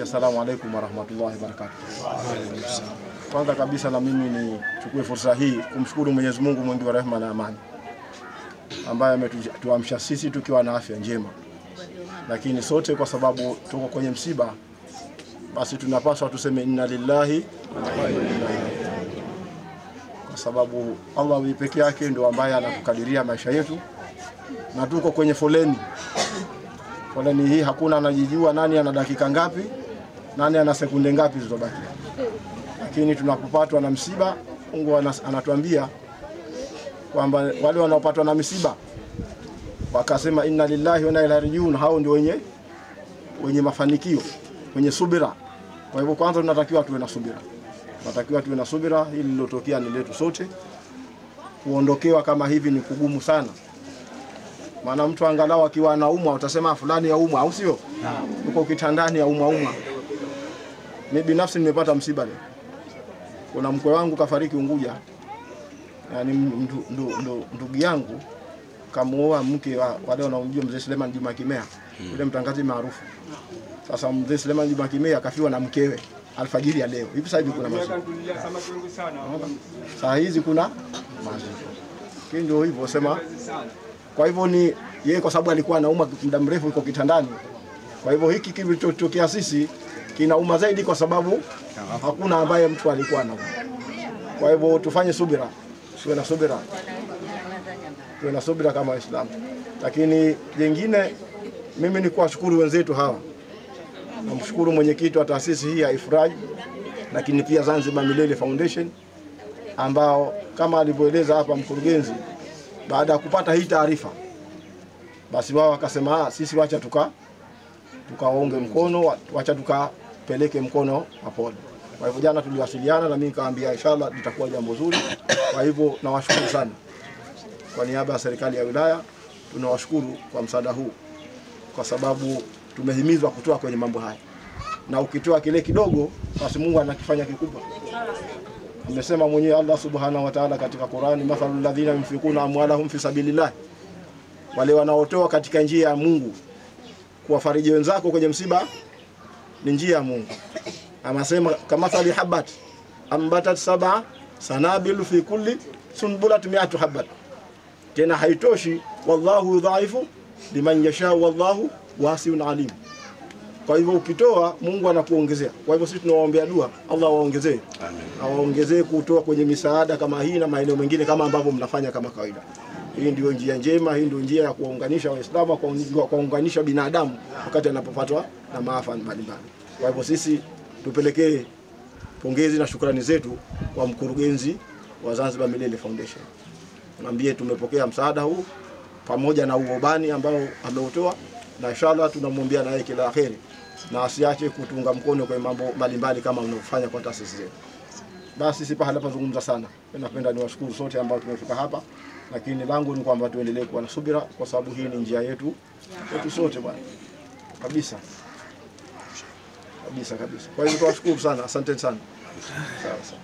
wananchi, assalamu alaikum warahmatullahi wabarakatuh. Kwanza kabisa na mimi nichukue fursa hii kumshukuru Mwenyezi Mungu mwingi wa rehema na amani, ambaye ametuamsha sisi tukiwa na afya njema. Lakini sote kwa sababu tuko kwenye msiba, basi tunapaswa tuseme inna lillahi wa inna ilaihi, kwa sababu Allah peke yake ndio ambaye anatukadiria maisha yetu, na tuko kwenye foleni. Foleni hii hakuna anajijua nani ana dakika ngapi, nani ana sekunde ngapi zilizobaki. Lakini tunapopatwa na msiba, Mungu anatuambia kwamba wale wanaopatwa na msiba wakasema inna lillahi wa inna ilaihi rajiun, hao ndio wenye mafanikio, wenye subira. Kwa hivyo kwanza tunatakiwa tuwe na subira. Tunatakiwa tuwe na subira, hili lilotokea ni letu sote. Kuondokewa kama hivi ni kugumu sana. Maana mtu angalau akiwa anaumwa utasema fulani yaumwa, au sio? Uko kitandani yaumwa umwa. Mimi binafsi nimepata msiba leo. Kuna mkwe wangu kafariki Unguja. Yaani ndugu yangu kamuoa mke wa wale wanaomjua Mzee Suleiman Juma Kimea, yule mtangazaji maarufu. Sasa Mzee Suleiman Juma Kimea akafiwa na mkewe alfajiri ya leo. Hivi sasa hivi kuna maziko. Saa hizi kuna maziko. Ndio hivyo sema. Kwa hivyo ni yeye kwa sababu alikuwa anauma muda mrefu yuko kitandani. Kwa hivyo hiki kilichotokea sisi kinauma zaidi kwa sababu hakuna ambaye mtu alikuwa anauma. Kwa hivyo tufanye subira. Tuwe na subira. Tuwe na subira kama Waislamu. Lakini jingine mimi ni kuwashukuru wenzetu hawa. Namshukuru mwenyekiti wa taasisi hii ya Ifraj, lakini pia Zanzibar Milele Foundation, ambao kama alivyoeleza hapa mkurugenzi, baada ya kupata hii taarifa basi wao wakasema sisi wacha tukaonge mkono, wacha tukapeleke mkono hapo. Kwa hivyo jana tuliwasiliana na mimi nikaambia inshallah litakuwa jambo zuri. Kwa hivyo nawashukuru sana. Kwa niaba ya serikali ya wilaya tunawashukuru kwa msaada huu, kwa sababu tumehimizwa kutoa kwenye mambo haya. Na ukitoa kile kidogo basi Mungu anakifanya kikubwa. Amesema mwenyewe Allah Subhanahu wa Ta'ala katika Qur'ani, mathalul ladhina yunfikuna amwalahum fi sabilillah, wale wanaotoa katika njia ya Mungu. Kuwafariji wenzako kwenye msiba ni njia ya Mungu. Anasema kamathali habat ambatat sab'a sanabil fi kulli sunbulat mi'atu habat. Tena haitoshi, wallahu yudhaifu liman yasha wallahu wasi'un alim. Kwa hivyo ukitoa Mungu anakuongezea. Kwa hivyo sisi tunawaombea dua Allah awaongezee. Amen. Awaongezee kutoa kwenye misaada kama hii na maeneo mengine kama ambavyo mnafanya kama kawaida. Hii ndio njia njema, hii ndio njia ya kuwaunganisha Waislamu, kuwaunganisha binadamu wakati anapopatwa na maafa mbalimbali. Kwa hivyo sisi tupelekee pongezi na shukrani zetu kwa mkurugenzi wa Zanzibar Milele Foundation. Tunaambie tumepokea msaada huu pamoja na uobani ambao ameutoa, na inshallah tunamwombea naye kila kheri na asiache kutunga mkono kwa mambo mbalimbali kama mnavyofanya kwa taasisi zetu. Basi sisi pahala pazungumza sana. Napenda niwashukuru sote ambao tumefika hapa, lakini langu ni kwamba tuendelee kuwa na subira kwa sababu hii ni njia yetu sote bwana. Kabisa. Kabisa kabisa. Kwa hiyo tunawashukuru sana, asante sana. Sawa sawa.